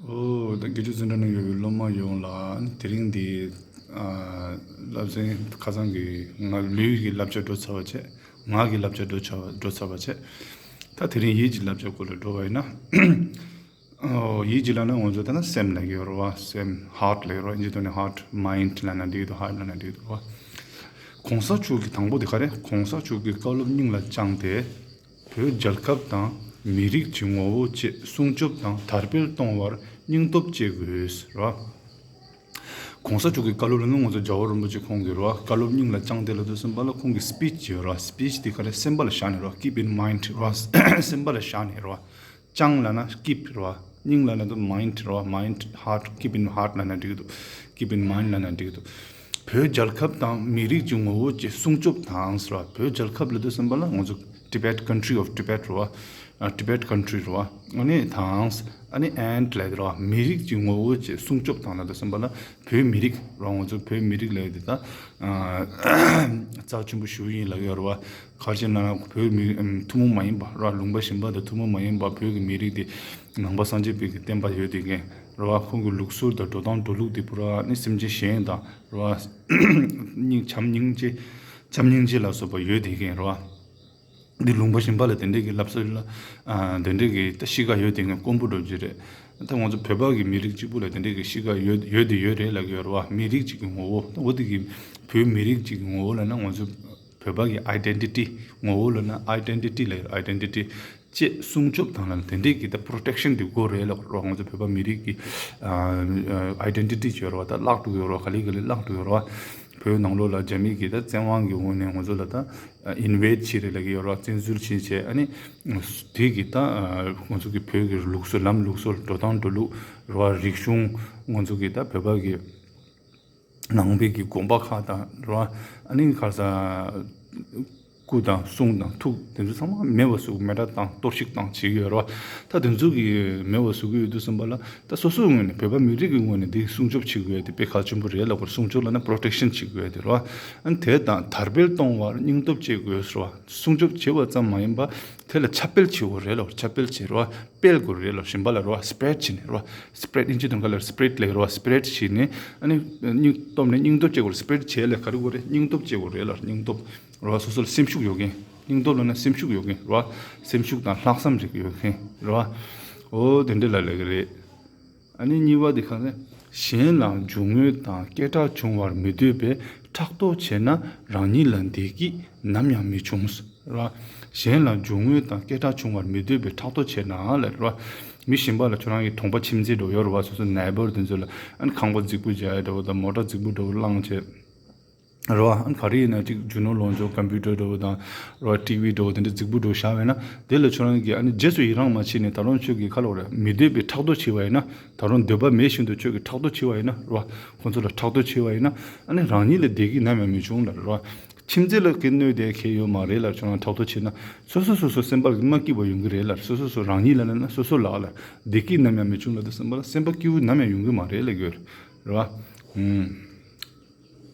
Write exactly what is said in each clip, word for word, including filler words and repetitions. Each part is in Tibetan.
ཨོ། ད་དགེ་ཆོས་འཛིན་གྲྭ་ནང་ཡོད་པའི་སློབ་མ་ཡོངས་ལ་དེ་རིང་འདི་ཨ་བསླབ་ཚན་ཁ་སང་གི་ང་ལུས་ཀྱི་བསླབ་བྱ་འགྲོ་ཚར་བ་བྱས། ངག་གི་བསླབ་བྱ་འགྲོ་ཚར་བ་འགྲོ་ཚར་བ་བྱས། ད་དེ་རིང་ཡིད་ཀྱི་བསླབ་བྱ་སྐོར་ལ་འགྲོ་བ་ཡིན་ན། ཨོ། ཡིད་ཀྱི་ལབ་ན་ང་ཚོ་ད་ན་སེམས་ལབ་ཀྱི་ཡོད་རེད་བ། སེམས། ཧར་ཊི་ལབ་ཀྱི་རེད་བ། ཨིན་ཇི་ཐོག་ནས་ཧར་ཊི། མའིན་ཌི་ལབ་ན་འགྲིག་གི་འདུག་ཧར་ཊི་ལབ་ན་འགྲིག་གི་འདུག་བ། གོང་ས་མཆོག་གི་དང་པོ་དེ་ག་རེ། གོང་ས་མཆོག་གི་བཀའ་སློབ་སྙིང་ལ་བཅངས་ཏེ། བོད་རྒྱལ་ཁབ་དང་མི་རིགས་ཀྱི་ངོ་བོ་བཅས་སྲུང་སྐྱོབ་དང་དར་སྤེལ་གཏོང་བར་སྙིང་སྟོབས་བསྐྱེད་དགོས་རེད་བ། གོང་ས་མཆོག་གི་བཀའ་སློབ་ལ་ནི་ང་ཚོ་རྒྱལ་བ་རིན་པོ་ཆེ་ཁོང་གི་རེད་བ། བཀའ་སློབ་སྙིང་ལ་བཅངས་ཏེ་ལབ་དུས་ཙམ་པ་ལ་ཁོང་གི་སི་པིཆ་ཡོད་རེད་བ། སི་པིཆ་དེ་ག་རེ། སེམས་པ་ལ་བཞག་ནས་རེད་བ། Keep in mind རེད་བ། སེམས་པ་ལ་བཞག་ནས་རེད་བ། བཅངས་ལབ་ན་ཀིབ་རེད་བ། སྙིང་ལབ་ན་དུ་མའིན་ཌི་རེད་བ། མའིན་ཌི། ཧར་ཊི། Keep in heart ལབ་ན་འགྲིག་གི་འདུག Keep in mind ལབ་ན་འགྲིག་གི་འདུག་བོད་རྒྱལ་ཁབ་དང་མི་རིགས་ཀྱི་ངོ་བོ་བཅས་སྲུང་སྐྱོབ་དང་ཟེར་བ། བོད་རྒྱལ་ཁབ་ལབ་དུས་ཙམ་པ་ལ་ང་ཚོ་Tibet, country of Tibet རེད་བ། ཨ། Tibet country རེད་བ། ཨ་ནི་དང་། ཨ་ནི་ཨེན་ཌི་ལབ་དེ་རེད་བ། མི་རིགས་ཀྱི་ངོ་བོ་བཅས་སྲུང་སྐྱོབ་དང་ལབ་དུས་ཙམ་པ་ལ་བོད་མི་རིགས་རེད་བ། ང་ཚོ་བོད་མི་རིགས་ལབ་དེ་ད་ཨ་རྩ་ཆེན་པོ་ཞེ་པོ་ཡིན་ལབ་ཡོད་རེད་བ། ག་རེ་བྱས་ན་བོད་མི་ཨམ་ཐུན་མོང་མ་ཡིན་པ་ར། ལུང་པ་གཞན་པ་དང་ཐུན་མོང་མ་ཡིན་པ། བོད་ཀྱི་མི་རིགས་དེ་ནང་པ་སངས་རྒྱས་པའི་གི་བསྟན་པ་ཡོད་དེ་མཁན་ར། ཁོང་གི་ལུགས་སྲོལ་དང་འགྲོ་སྟངས་འགྲོ་ལུགས་དེ་པུ་ར་ནི་སེམས་ཅན་གཞན་དང་ར། སྙིང་། བྱམས་སྙིང་རྗེ། བྱམས་སྙིང་རྗེ་ལ་སོགས་པ་ཡོད་དེ་མཁན་ར། འདི་ལུང་པ་གཞན་པ་ལ་དེ་འདྲས་ཀྱི་ལབ་ས་ལ་ཨ་དེ་འདྲས་ཀྱི་ད་གཤིས་ཀ་ཡོད་དེ་མཁན་དཀོན་པོ་འགྲོ་རྒྱུ་རེད། ད་ང་ཚོ་བོད་པ་གི་མི་རིགས་གཅིག་པུ་ལ་དེ་འདྲས་ཀྱི་གཤིས་ཀ་ཡོད་ཡོད་དེ་ཡོད་རེད་ལབ་ཀྱི་ཡོད་རེད་བ། མི་རིགས་གཅིག་གི་ངོ་བོ། ད་འོ་དེ་གི་བོད་མི་རིགས་གཅིག་གི་ངོ་བོ་ལབ་ན་ང་ཚོ་བོད་པ་གི་ཨའི་ཌེན་ཊི་ཊི། ངོ་བོ་ལབ་ན་ཨའི་ཌེན་ཊི་ཊི་ལབ་ཡོད། ཨའི་ཌེན་ཊི་ཊི་བཅས་སྲུང་སྐྱོབ་དང་ལ་དེ་འདྲས་ཀྱི་ད་པུ་རོ་ཊེག་ཤན་དེ་དགོས་རེད་ལབ་རོགས། ང་ཚོ་བོད་པ་མི་རིགས་ཀྱི་ཨ་ཨ་ཨའི་ཌེན་ཊི་ཊི་ཡོད་རེད་བ། ད་བརླག་འགྲོ་གི་ཡོད་རེད་བ། ག་ལེ་ག་ལེ་བརླག་འགྲོ་གི་ཡོད་རེད་བ། བོད་ནང་ལོགས་ལ་རྒྱ་མི་གི་ད་བཙན་དབང་གི་འོག་ནས་ང་ཚོ་ལ་ད་ཨིན་ཝེ་ཌི་བྱས་རེད་ལབ་ཀྱི་ཡོད་རེད་བ། བཙན་འཛུལ་བྱས་བྱས། ཨ་ནི་དེ་གི་ད་ང་ཚོ་གི་བོད་ཀྱི་ལུགས་སྲོལ། ལམ་ལུགས་སྲོལ། འགྲོ་སྟངས་འགྲོ་ལུགས་རེད་བ། རིག་གཞུང་། ང་ཚོ་གི་ད་བོད་པ་གི་ནང་པའི་གི་དགོན་པ་ཁག་དང་རེད་བ། ཨ་ནི་ག་རེ་ཟ། སྐུ་དང་གསུང་དང་ཐུགས་དེ་ཚོ་ཚང་མ་མེད་པ་བཟོ་གི། མེ་སྲེག་དང་གཏོར་བཤིག་དང་བྱེད་ཀྱི་ཡོད་རེད་བ། ད་དེ་ཚོ་གི་མེད་པ་བཟོ་གི་ཡོད་དུས་ཙམ་པ་ལ་ད་སོ་སོའི་ངོས་ནས། བོད་པ་མི་རིགས་ཀྱི་ངོས་ནས་འདི་སྲུང་སྐྱོབ་བྱེད་དགོས་ཡ་དེ་དཔེ་གལ་ཆེན་པོ་རེད་ལབ་དགོས། སྲུང་སྐྱོབ་ལབ་ན་པུ་རོ་ཊེག་ཤན་བྱེད་དགོས་ཡ་དེ་རེད་བ། ཨ་ནི་དེ་དང་དར་སྤེལ་གཏོང་བར་སྙིང་སྟོབས་བསྐྱེད་དགོས་ཟེར་བ། སྲུང་སྐྱོབ་བྱེད་པ་ཙམ་མ་ཡིན་པ་དེ་ལ་ཁྱབ་སྤེལ་བྱེད་དགོས་རེད་ལབ། ཁྱབ་སྤེལ་བྱེད་རེད་བ། སྤེལ་དགོས་རེད་ལབ། གཞན་པ་ལ་རེད་བ། སི་པི་རེ་ཌི་བྱེད་ནས་རེད་བ། སི་པི་རེ་ཌི། ཨིན་ཇི་དོན་ཁ་ལ་སི་པི་རེ་ཌི་ལབ་རེད་བ། སི་པི་རེ་ཌི་བྱེད་ནས། ཨ་ནི་སྙིང་སྟོབས་ནས་སྙིང་སྟོབས་བསྐྱེད་དགོས་རེད། སི་པི་རེ་ཌི་བྱེད་ལ་ག་རེ་དགོས་རེད། སྙིང་སྟོབས་བསྐྱེད་དགོས་རེད་ལབ། སྙིང་སྟོབས་རེད་བ། སོ་སོ་ལ་སེམས་ཤུགས་ཡོད་མཁན། སྙིང་སྟོབས་ལབ་ན་སེམས་ཤུགས་ཡོད་མཁན་རེད་བ། སེམས་ཤུགས་དང་ལྷག་བསམ་རིགས་ཡོད་མཁན་རེད་བ། འོ་དེ་འདྲ་ལ་ལབ་ཀྱི་རེད། ཨ་ནི་གཉིས་པ་དེ་ག་རེ། གཞན་ལ་རྒྱུ་དངོས་དང་སྐད་གྲགས་འབྱུང་བར་མི་འདོད་པས་ཕྲག་དོག་བྱས་ན་རང་ཉིད་ལ་བདེ་སྐྱིད་ནམ་ཡང་མི་འབྱུང་། རེད་བ། གཞན་ལ་རྒྱུ་དངོས་དང་སྐད་གྲགས་འབྱུང་བར་མི་འདོད་པས་ཕྲག་དོག་བྱས་ན་ལབ་རེད་བ། མི་གཞན་པ་ལ་ཁྱོད་རང་གི་གྲོང་པ་ཁྱིམ་མཚེས་འདྲ་བོ་ཡོད་རེད་བ། སོ་སོ་ནེ་བར་དེ་ཚོ་ལ་ཨ་ནི་ཁང་པ་རྫིག་པོ་བྱས་འདྲ་བོ་དང་། མོ་ཊ་རྫིག་པོ་འདྲ་བོ་བླངས་བྱས། རེད་བ། ཨ་ནི་ག་རེ་ཡིན་ན་ཅིག་རྒྱུ་ནོར་ལོངས་སྤྱོད། ཀམ་པུ་ཊར་འདྲ་བོ་དང་། རེད་བ། ཊི་ཝི་འདྲ་བོ་དེ་འདྲ་རྫིག་པོ་འདྲ་བོ་བཞག་པ་ཡིན་ན། དེ་ལ་ཁྱོད་རང་གིས་ཨ་ནི་རྗེས་སུ་ཡི་རང་མ་བྱས་ནས། ད་རུང་ཁྱོད་ཀྱིས་ག་རེ་ལབ་དགོས་རེད། མི་འདོད་པའི་ཕྲག་དོག་བྱས་པ་ཡིན་ན། ད་རུང་འདོད་པ་མེད་བཞིན་དུ་ཁྱོད་ཀྱིས་ཕྲག་དོག་བྱས་པ་ཡིན་ན། རེད་བ། ཁོ་ཚོ་ལ་ཕྲག་དོག་བྱས་པ་ཡིན་ན། ཨ་ནི་རང་ཉིད་ལ་བདེ་སྐྱིད་ནམ་ཡང་མི་འབྱུང་ལབ་རེད་བ། ཁྱིམ་མཚེས་ལ་གི་གནོད་དེ་གལ་ཡོད་མ་རེད་ལབ། ཁྱོད་རང་ཕྲག་དོག་བྱས་ན་སོ་སོ་སོ་སོ་སེམས་པ་ལ་མ་སྐྱིད་པ་ཡོང་གི་རེད་ལབ། སོ་སོ་སོ་རང་ཉིད་ལ་ལབ་ན་སོ་སོ་ལ་ལབ། བདེ་སྐྱིད་ནམ་ཡང་མི་འབྱུང་ལབ་དུས་ཙམ་པ་ལ་སེམས་པ་སྐྱིད་པོ་ནམ་ཡང་ཡོང་གི་མ་རེད་ལབ་ཀྱི་ཡོད་རེད་བ། ཨུམ།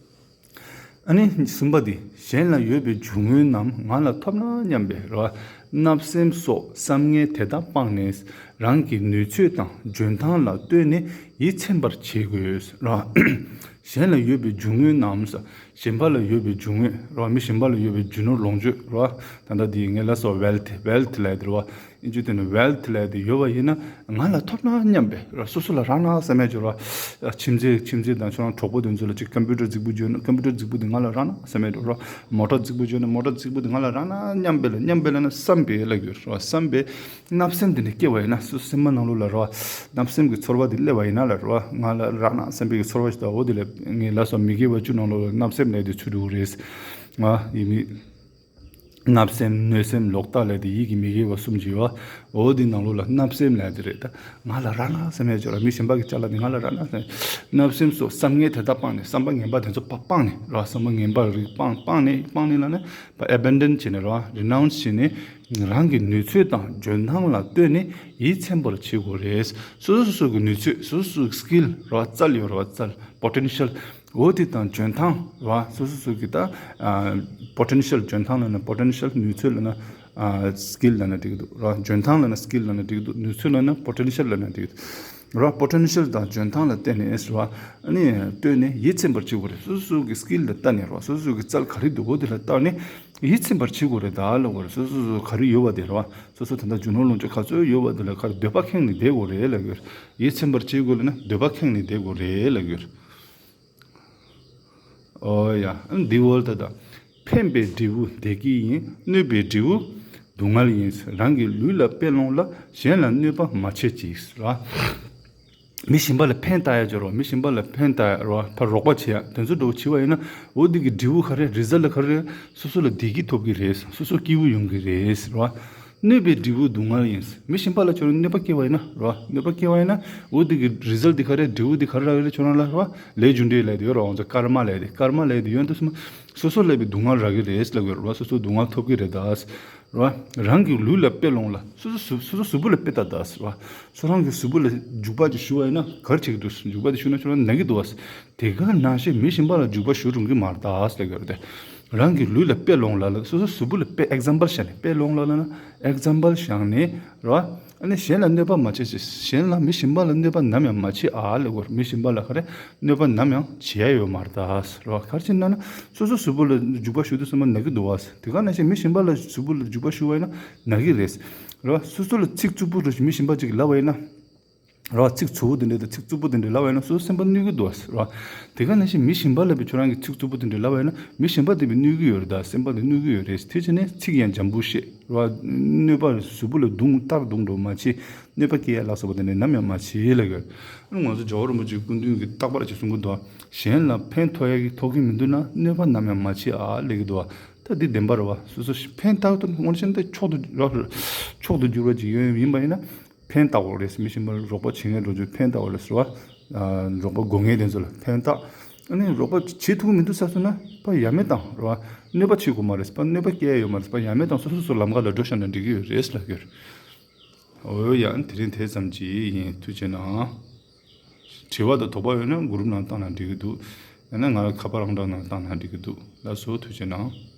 ཨ་ནི་གསུམ་པ་དེ། གཞན་ལ་ཡོད་པའི་རྒྱུ་དངོས་རྣམས་ང་ལ་ཐོབ་ན་སྙམ་པའི་རེད་བ། བརྣབ་སེམས་སོགས་བསམ་ངན་དེ་དག་སྤངས་ནས། རང་གི་ནུས་ཚོད་དང་འཇོན་ཐང་ལ་ལྟོས་ནས་ཡིད་ཚིམ་པར་བྱེད་དགོས་རེད་བ། གཞན་ལ་ཡོད་པའི་རྒྱུ་དངོས་རྣམས། གཞན་པ་ལ་ཡོད་པའི་རྒྱུ་དངོས་རེད་བ། མི་གཞན་པ་ལ་ཡོད་པའི་རྒྱུ་ནོར་ལོངས་སྤྱོད་རེད་བ། ད་ལྟ་འདི་ངས་ལབ་སོང་། ཝེལ་ཐི། ཝེལ་ཐི་ལབ་དེ་རེད་བ། ཨིན་ཇི་དེ་ནི་ཝེལ་ཐི་ལབ་དེ་ཡོད་པ་ཡིན་ན་ང་ལ་ཐོབ་ན་སྙམ་པའི་རེད་བ། སོ་སོ་ལ་རག་ན་བསམ་ཡས་འབྱོར་བ། ཁྱིམ་མཚེས། ཁྱིམ་མཚེས་དང་ཁྱོད་རང་གྲོགས་པོ་དེ་ཚོ་ལ་ཅིག་ཀམ་པུ་ཊར་རྫིག་པོ་བྱོས་ན་ཀམ་པུ་ཊར་རྫིག་པོ་དེ་ང་ལ་རག་ན་བསམ་ཡས་འབྱོར་བ། མོ་ཊ་རྫིག་པོ་བྱོས་ན་མོ་ཊ་རྫིག་པོ་དེ་ང་ལ་རག་ན་སྙམ་པའི་ལ། སྙམ་པའི་ལ་ན་བསམ་པའི་ལབ་ཀྱི་ཡོད་རེད་བ། བསམ་པའི། བརྣབ་སེམས་དེ་འདྲ་སྐྱེ་བ་ཡིན་ན། སོ་སོ་སེམས་པ་ནང་ལོགས་ལ་རེད་བ། བརྣབ་སེམས་ཀྱི་ཚོར་བ་དེ་སླེབས་པ་ཡིན་ན་ལ་རེད་བ། ང་ལ་རག་ན་བསམ་པའི་གི་ཚོར་བ་ཞིག་དང་། འོ་དེ་ལས་ངས་ལབ་སོང་། མི་དགེ་བ་བཅུ་ནང་ལོགས་ལ་བརྣབ་སེམས་ལབ་དེ་ཚུད་འགྲོ་གི་རེད། ང་ཡིན་མི། བརྣབ་སེམས། གནོད་སེམས། ལོག་ལྟ་ལབ་དེ་ཡིད་ཀྱི་མི་དགེ་བ་གསུམ་ཅིག་ཡོད་བ། འོ་དེ་ནང་ལོགས་ལ་བརྣབ་སེམས་ལབ་དེ་རེད། ད་ང་ལ་རག་ན་བསམ་ཡས་འབྱོར་བ། མི་གཞན་པ་གི་ཅ་ལག་དེ་ང་ལ་རག་ན་བསམ། བརྣབ་སེམས་སོགས་བསམ་ངན་དེ་དག་སྤངས་ནས། བསམ་པ་ངན་པ་དེ་ཚོ་ཕར་སྤངས་ནས་རེད་བ། བསམ་པ་ངན་པ་རིགས་སྤངས། སྤངས་ནས། སྤངས་ནས་ལབ་ན། ཨེ་བན་ཌན་བྱས་ནས་རེད་བ། རི་ནའུན་སི་བྱས་ནས། རང་གི་ནུས་ཚོད་དང་འཇོན་ཐང་ལ་ལྟོས་ནས་ཡིད་ཚིམ་པར་བྱེད་དགོས་རེད། སོ་སོ་སོ་སོ་གི་ནུས་ཚོད། སོ་སོ་སོ་སོ་གི་སི་ཀིལ་རེད་བ། རྩལ་ཡོད་རེད་བ། རྩལ། པོ་ཊེན་ཤལ། འོ་དེ་དང་འཇོན་ཐང་རེད་བ། སོ་སོ་སོ་གི་ད་ཨ་པོ་ཊེན་ཤལ། འཇོན་ཐང་ལབ་ན་པོ་ཊེན་ཤལ། ནུས་ཚོད་ལབ་ན་ཨ་སི་ཀིལ་ལབ་ན་འགྲིག་གི་འདུག་རེད་བ། འཇོན་ཐང་ལབ་ན་སི་ཀིལ་ལབ་ན་འགྲིག་གི་འདུག་ནུས་ཚོད་ལབ་ན་པོ་ཊེན་ཤལ་ལབ་ན་འགྲིག་གི་འདུག་ར། པོ་ཊེན་ཤལ་དང་འཇོན་ཐང་ལ་བརྟེན་ནས་ར། ཨ་ནི་ལྟོས་ནས་ཡིད་ཚིམ་པར་བྱེད་དགོས་རེད། སོ་སོ་གི་སི་ཀིལ་ལ་བལྟ་ནས་ར། སོ་སོ་གི་རྩལ་ག་རེ་འདུག་གོ་དེ་ལ་བལྟ་ནས་ཡིད་ཚིམ་པར་བྱེད་དགོས་རེད་ད་ལབ་དགོས་རེད། སོ་སོ་སོ་ག་རེ་ཡོད་པ་དེ་ར། སོ་སོ་ད་ལྟ་རྒྱུ་ནོར་ལོངས་སྤྱོད་ག་ཚོད་ཡོད་པ་དེ་ལ་ག་རེ་འདོད་པ་ཁེངས་ནས་བསྡད་དགོས་རེད་ལབ་དགོས་རེད། ཡིད་ཚིམ་པར་བྱེད་དགོས་ལབ་ན་འདོད་པ་ཁེངས་ནས་བསྡད་དགོས་རེད་ལབ་དགོས་རེད། ཨོ་ཡ། འདི་བོ་ད་ལྟ། ཕན་པའི་འབྲས་བུ་བདེ་སྐྱིད་ཡིན། གནོད་པའི་འབྲས་བུ་སྡུག་བསྔལ་ཡིན། རང་གི་ལུས་ལ་དཔེ་ལོངས་ལ། གཞན་ལ་གནོད་པ་མ་བྱེད་ཅིག་ར། མི་གཞན་པ་ལ་ཕན་བཏགས་ཡ་ཅོ་རོ། མི་གཞན་པ་ལ་ཕན་བཏགས་ཡ་རོ། ཕར་རོགས་པ་བྱེད་ཡ་དེ་ཚོ་འགྲོ་བྱེད་པ་ཡིན་ན། འོ་འདི་གི་འབྲས་བུ་ག་རེ། རི་ཛལ་ཊི་ག་རེ། སོ་སོ་ལ་བདེ་སྐྱིད་ཐོབ་ཀྱི་རེད། སོ་སོ་སྐྱིད་པོ་ཡོང་གི་རེད་ར། གནོད་པའི་འབྲས་བུ་སྡུག་བསྔལ་ཡིན། མི་གཞན་པ་ལ་ཁྱོད་རང་གནོད་པ་སྐྱེལ་བ་ཡིན་ན་ར། གནོད་པ་སྐྱེལ་བ་ཡིན་ན། འོ་འདི་གི་རི་ཛལ་ཊི་འདི་ག་རེ། འབྲས་བུ་འདི་ག་རེ་རག་གི་རེད། ཁྱོད་རང་ལ་ར། ལས་རྒྱུ་འབྲས་ལས་དེ་ཡོད་ར། འོ་ཚོ་ཀརྨ་ལས་དེ། ཀརྨ་ལས་དེ་ཡོད་དུས་སོ་སོ་སླེབས་པའི་སྡུག་བསྔལ་རག་གི་རེད་ལབ་དགོས་ར། སོ་སོ་སྡུག་བསྔལ་ཐོབ་ཀྱི་རེད་ད་ར། རང་གི་ལུས་ལ་དཔེ་ལོངས་ལ། སོ་སོ་སོ་སོ་གཟུགས་པོ་ལ་དཔེ་ལྟ་ད་ར། སོ་རང་གི་གཟུགས་པོ་ལ་འཇུག་པ་ཅིག་ཞུ་བ་ཡིན་ན་ག་རེ་བྱེད་ཀྱི་འདུག་འཇུག་པ་དེ་ཞུ་ན་ཁྱོད་རང་ན་གི་འདུག་བ། དེ་ག་ནང་བཞིན་མི་གཞན་པ་ལ་འཇུག་པ་ཞུ་རུང་གི་མ་རེད་ད་ཟེར་གི་རེད་དེ། རང་གི་ལུས་ལ་དཔེ་ལོངས་ལ་ལ། སོ་སོ་གཟུགས་པོ་ལ་དཔེ་ཨེག་ཛམ་པལ་བཞག་ནས། དཔེ་ལོངས་ལ་ལ་ན་ཨེག་ཛམ་པལ་བཞག་ནས་ར། ཨ་ནི་གཞན་ལ་གནོད་པ་མ་བྱེད་ཅིག་གཞན་ལ། མི་གཞན་པ་ལ་གནོད་པ་ནམ་ཡང་མ་བྱེད་ཨ་ལབ་དགོས། མི་གཞན་པ་ལ་ག་རེ་གནོད་པ་ནམ་ཡང་བྱེད་ཡ་ཡོད་མ་རེད་ད་ཟེར་བ། ག་རེ་བྱས་ན་ན་སོ་སོ་གཟུགས་པོ་ལ་འཇུག་པ་ཞུ་དུས་ཙམ་པ་ན་གི་འདུག་བ། དེ་ག་ནང་བཞིན་མི་གཞན་པ་ལ་གཟུགས་པོ་ལ་འཇུག་པ་ཞུ་བ་ཡིན་ན་ན་གི་རེད་ར། སོ་སོ་ལ་ཚིག་རྩུབ་པོ་རེ་མི་གཞན་པ་ཅིག་ལབ་པ་ཡིན་ན་ར། ཚིག་ཚ་པོ་དེ་འདྲ་དང་ཚིག་རྩུབ་པོ་དེ་འདྲ་ལབ་པ་ཡིན་ན་སོ་སོ་སེམས་པ་གནོད་གི་འདུག་བ་ར། དེ་ག་ནང་བཞིན་མི་གཞན་པ་ལ་བའི་ཁྱོད་རང་གི་ཚིག་རྩུབ་པོ་དེ་འདྲ་ལབ་པ་ཡིན་ན་མི་གཞན་པ་དེ་བའི་གནོད་གི་ཡོད་རེད་ད། སེམས་པ་དེ་གནོད་གི་ཡོད་རེད། དེ་བྱས་ནས་ཚིག་ཡང་འཇམ་པོ་བཤད་ར། གནོད་པ་གཟུགས་པོ་ལ་རྡུང་སྟར་རྡུང་འགྲོ་མ་བྱེད། གནོད་པ་སྐྱེལ་ཡ་ལ་སོགས་པ་དེ་འདྲ་ནམ་ཡང་མ་བྱེད་ལབ་ཡོད། ང་ཚོ་ཇོ་བོ་རིན་པོ་ཆེའི་སྐུ་མདུན་གྱིས་རྟག་པར་ཅིག་གསུང་གི་འདུག་གཞན་ལ་ཕན་ཐོགས་ཡ་གི་ཐོགས་ཀྱི་མི་འདུག་ན་གནོད་པ་ནམ་ཡང་མ་བྱེད་ཨ་ལབ་ཀྱི་འདུག་བ། ད་འདི་བདེན་པ་རེད་བ། སོ་སོ་ཕན་ཐོགས་དོན་དངོས་གཞི་འདི་མཆོག་ཏུ་ར། མཆོག་ཏུ་གྱུར་པ་ཅིག་ཡོད་ཡིན་པ་ཡིན་ན་ཕན་བཏགས་དགོས་རེད། མི་གཞན་པར་རོགས་པ་བྱེད་མཁན་འགྲོ་རྒྱུ་ཕན་བཏགས་དགོས་རེད་ཟེར་བ། རོགས་པ་དགོས་མཁན་དེ་ཚོ་ལ་ཕན་བཏགས། ཨ་ནི་རོགས་པ་བྱེད་ཐུབ་ཀྱི་མི་འདུག་ས་སོ་ན་ཕ་ཡ་མེད་བཏང་རེད་བ། གནོད་པ་བྱེད་དགོས་མ་རེད་ཟེར་བ། གནོད་པ་སྐྱེལ་ཡ་ཡོད་མ་རེད་ཟེར་བ། ཡ་མེད་བཏང་། སོ་སོ་སོ་ལམ་ཁ་ལ་འགྲོ་ཤོག་ན་འགྲིག་གི་ཡོད་རེད་ལབ་ཀྱི་ཡོད། འོ་ཡ། དེ་རིང་དེ་ཙམ་གྱིས་ཡིན། ཐུགས་རྗེ་གནང་། དྲི་བ་དང་དོགས་པ་ཡོད་ན་གུ་རུབ་ནང་བཏང་ན་འགྲིག་གི་འདུག་ཡང་ན་ང་ལ་ཁ་པར་ཨང་གྲངས་ནང་བཏང་ན་འགྲིག་གི་འདུག་ལགས་སོ། ཐུགས་རྗེ་གནང་།